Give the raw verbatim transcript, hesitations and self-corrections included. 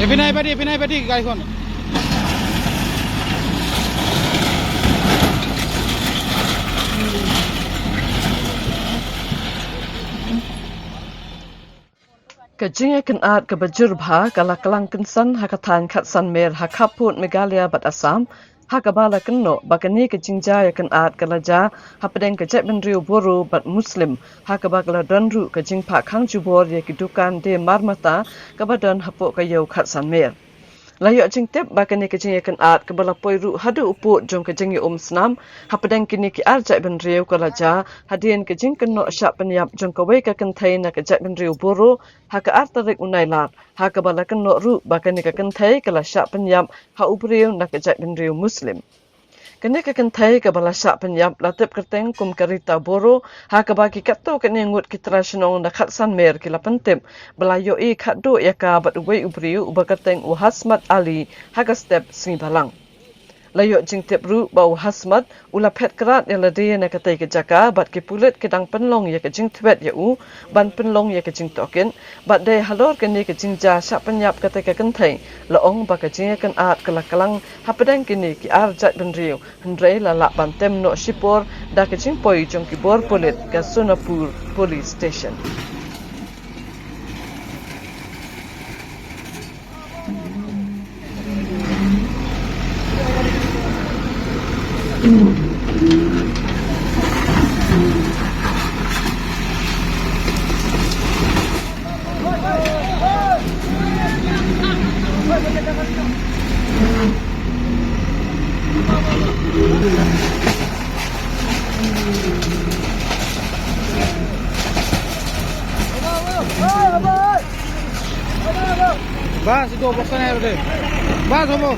এপিনে আহিবা দেই, এপিনে আহিবা দেই গাড়ীখন। Ka jingïakynad kaba jur bha ka la klang kynsan ha ka thaiñ Khatsan Mer ha khappud Meghalaya bad Assam, ha kaba la kynnoh ba kane ka jingjia ïakynad ka la jia hapdeng ka jaitbynriew Boro bad Muslim, ha kaba ka la don ruh ka jingphah khang jubor ïa ki dukan de marmata kaba don hapoh ka ïew Khatsan Mer. La ïoh jingtip ba kane ka jingïakynad kaba la poi ruh haduh u pud jong ka jingïaumsnam hapdeng kine ki ar jaitbynriew ka la jia hadien ka jingkynnoh shah pynïap jong kawei ka kynthei na ka jaitbynriew Boro ha ka ar tarik u Nailar, ha kaba la kynnoh ruh ba kane ka kynthei ka la shah pynïap ha u briew na ka jaitbynriew Muslim. Kane ka kynthei kaba la shah pynïap la tip kyrteng kum ka Rita Boro, ha kaba ki katto katne ngut ki trai shnong na Khatsan Mer ki la pyntip ba la ïohi khatduh ïa ka bad uwei u briew uba kyrteng u Hasmat Ali ha ka step sngi Balang. La ïoh jingtip ruh ba u Hasmat u la phet krad ïa lade na katei ka jaka bad ki pulit ki dang pynlong ïa ka jingtbit ïa u ban pynlong ïa ka jingtohkit. Bad dei halor kane ka jingjia shah pynïap katei ka kynthei, la ong ba ka jingïakynad ka la klang hapdeng kine ki ar jaitbynriew, hynrei la lah ban tem noh shipor da ka jingpoi jong ki bor pulit ka Sonapur Police Station. Bas, itu bosan ya, udah. Bas, apa?